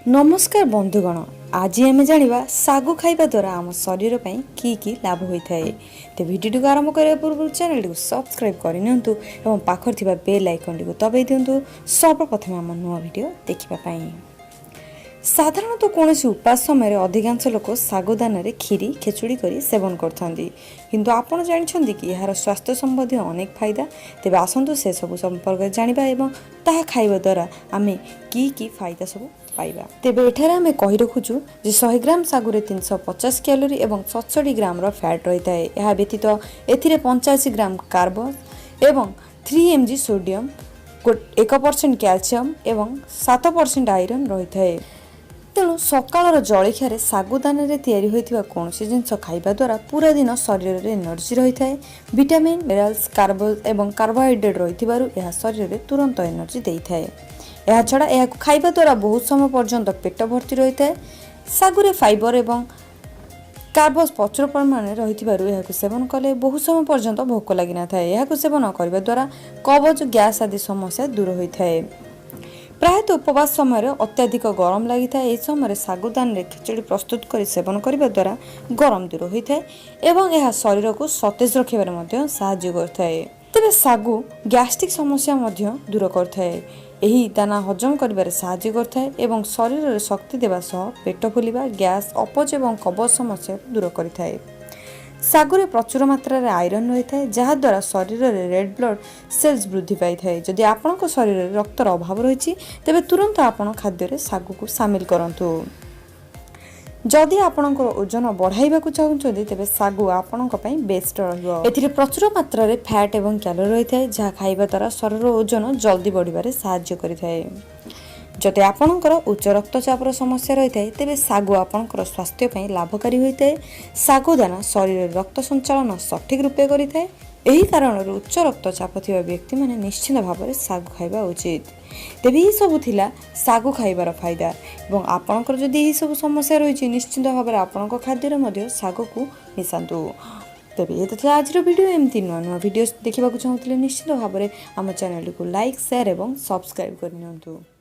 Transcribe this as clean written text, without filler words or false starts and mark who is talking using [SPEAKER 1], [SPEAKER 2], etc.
[SPEAKER 1] ନମସ୍କାର ବନ୍ଧୁଗଣ, ଆଜି ଆମେ ଜାଣିବା ଶାଗୁ ଖାଇବା ଦ୍ୱାରା ଆମ ଶରୀର ପାଇଁ କି କି ଲାଭ ହୋଇଥାଏ। ତ ଭିଡ଼ିଓଟିକୁ ଆରମ୍ଭ କରିବା ପୂର୍ବରୁ ଚ୍ୟାନେଲଟିକୁ ସବସ୍କ୍ରାଇବ୍ କରିନିଅନ୍ତୁ ଏବଂ ପାଖରେ ଥିବା ବେଲ୍ ଆଇକନ୍ଟିକୁ ଦବାଇ ଦିଅନ୍ତୁ ସର୍ବପ୍ରଥମେ ଆମ ନୂଆ ଭିଡ଼ିଓ ଦେଖିବା ପାଇଁ। ସାଧାରଣତଃ କୌଣସି ଉପାସ ସମୟରେ ଅଧିକାଂଶ ଲୋକ ଶାଗୁଦାନାରେ କ୍ଷୀରି, ଖେଚୁଡ଼ି କରି ସେବନ କରିଥାନ୍ତି। କିନ୍ତୁ ଆପଣ ଜାଣିଛନ୍ତି କି ଏହାର ସ୍ୱାସ୍ଥ୍ୟ ସମ୍ବନ୍ଧୀୟ ଅନେକ ଫାଇଦା? ତେବେ ଆସନ୍ତୁ ସେସବୁ ସମ୍ପର୍କରେ ଜାଣିବା ଏବଂ ତାହା ଖାଇବା ଦ୍ୱାରା ଆମେ କି କି ଫାଇଦା ସବୁ ପାଇବା। ତେବେ ଏଠାରେ ଆମେ କହି ରଖୁଛୁ ଯେ 100 ଗ୍ରାମ ଶାଗୁରେ 350 କ୍ୟାଲୋରି ଏବଂ 67 ଗ୍ରାମର ଫ୍ୟାଟ୍ ରହିଥାଏ। ଏହା ବ୍ୟତୀତ ଏଥିରେ 85 ଗ୍ରାମ କାର୍ବ ଏବଂ 3 mg sodium, 1% calcium ଏବଂ 7% ଆଇରନ୍ ରହିଥାଏ। ତେଣୁ ସକାଳର ଜଳଖିଆରେ ଶାଗୁଦାନାରେ ତିଆରି ହୋଇଥିବା କୌଣସି ଜିନିଷ ଖାଇବା ଦ୍ୱାରା ପୁରା ଦିନ ଶରୀରରେ ଏନର୍ଜି ରହିଥାଏ। ଭିଟାମିନ୍, ମିନେରାଲ୍ସ, କାର୍ବ ଏବଂ କାର୍ବୋହାଇଡ୍ରେଟ୍ ରହିଥିବାରୁ ଏହା ଶରୀରରେ ତୁରନ୍ତ ଏନର୍ଜି ଦେଇଥାଏ। ଏହାଛଡ଼ା ଏହାକୁ ଖାଇବା ଦ୍ୱାରା ବହୁତ ସମୟ ପର୍ଯ୍ୟନ୍ତ ପେଟ ଭର୍ତ୍ତି ରହିଥାଏ। ଶାଗୁରେ ଫାଇବର ଏବଂ କାର୍ବୋସ୍ ପ୍ରଚୁର ପରିମାଣରେ ରହିଥିବାରୁ ଏହାକୁ ସେବନ କଲେ ବହୁତ ସମୟ ପର୍ଯ୍ୟନ୍ତ ଭୋକ ଲାଗିନଥାଏ। ଏହାକୁ ସେବନ କରିବା ଦ୍ୱାରା କବଜ, ଗ୍ୟାସ୍ ଆଦି ସମସ୍ୟା ଦୂର ହୋଇଥାଏ। ପ୍ରାୟତଃ ଉପବାସ ସମୟରେ ଅତ୍ୟଧିକ ଗରମ ଲାଗିଥାଏ। ଏହି ସମୟରେ ଶାଗୁଦାନରେ ଖେଚୁଡ଼ି ପ୍ରସ୍ତୁତ କରି ସେବନ କରିବା ଦ୍ୱାରା ଗରମ ଦୂର ହୋଇଥାଏ ଏବଂ ଏହା ଶରୀରକୁ ସତେଜ ରଖିବାରେ ମଧ୍ୟ ସାହାଯ୍ୟ କରିଥାଏ। ତେବେ ଶାଗୁ ଗ୍ୟାଷ୍ଟ୍ରିକ୍ ସମସ୍ୟା ମଧ୍ୟ ଦୂର କରିଥାଏ। ଏହି ଦାନା ହଜମ କରିବାରେ ସାହାଯ୍ୟ କରିଥାଏ ଏବଂ ଶରୀରରେ ଶକ୍ତି ଦେବା ସହ ପେଟ ଫୁଲିବା, ଗ୍ୟାସ୍, ଅପଚ ଏବଂ କବଜ ସମସ୍ୟାକୁ ଦୂର କରିଥାଏ। ଶାଗୁରେ ପ୍ରଚୁର ମାତ୍ରାରେ ଆଇରନ୍ ରହିଥାଏ, ଯାହାଦ୍ୱାରା ଶରୀରରେ ରେଡ୍ ବ୍ଲଡ୍ ସେଲ୍ସ ବୃଦ୍ଧି ପାଇଥାଏ। ଯଦି ଆପଣଙ୍କ ଶରୀରରେ ରକ୍ତର ଅଭାବ ରହିଛି, ତେବେ ତୁରନ୍ତ ଆପଣ ଖାଦ୍ୟରେ ଶାଗୁକୁ ସାମିଲ କରନ୍ତୁ। ଯଦି ଆପଣଙ୍କର ଓଜନ ବଢ଼ାଇବାକୁ ଚାହୁଁଛନ୍ତି, ତେବେ ଶାଗୁ ଆପଣଙ୍କ ପାଇଁ ବେଷ୍ଟ ରହିବ। ଏଥିରେ ପ୍ରଚୁର ମାତ୍ରାରେ ଫ୍ୟାଟ୍ ଏବଂ କ୍ୟାଲୋରି ରହିଥାଏ, ଯାହା ଖାଇବା ଦ୍ୱାରା ଶରୀରର ଓଜନ ଜଲ୍ଦି ବଢ଼ିବାରେ ସାହାଯ୍ୟ କରିଥାଏ। ଯଦି ଆପଣଙ୍କର ଉଚ୍ଚ ରକ୍ତଚାପର ସମସ୍ୟା ରହିଥାଏ, ତେବେ ଶାଗୁ ଆପଣଙ୍କର ସ୍ୱାସ୍ଥ୍ୟ ପାଇଁ ଲାଭକାରୀ ହୋଇଥାଏ। ଶାଗୁ ଦାନା ଶରୀରରେ ରକ୍ତ ସଞ୍ଚାଳନ ସଠିକ୍ ରୂପେ କରିଥାଏ। ଏହି କାରଣରୁ ଉଚ୍ଚ ରକ୍ତଚାପ ଥିବା ବ୍ୟକ୍ତିମାନେ ନିଶ୍ଚିତ ଭାବରେ ଶାଗୁ ଖାଇବା ଉଚିତ। ତେବେ ଏହିସବୁ ଥିଲା ଶାଗୁ ଖାଇବାର ଫାଇଦା ଏବଂ ଆପଣଙ୍କର ଯଦି ଏହିସବୁ ସମସ୍ୟା ରହିଛି, ନିଶ୍ଚିତ ଭାବରେ ଆପଣଙ୍କ ଖାଦ୍ୟରେ ମଧ୍ୟ ଶାଗକୁ ମିଶାନ୍ତୁ। ତେବେ ଏ ତ ଥିଲା ଆଜିର ଭିଡ଼ିଓ। ଏମିତି ନୂଆ ନୂଆ ଭିଡ଼ିଓ ଦେଖିବାକୁ ଚାହୁଁଥିଲେ ନିଶ୍ଚିତ ଭାବରେ ଆମ ଚ୍ୟାନେଲଟିକୁ ଲାଇକ୍, ସେୟାର ଏବଂ ସବସ୍କ୍ରାଇବ୍ କରିନିଅନ୍ତୁ।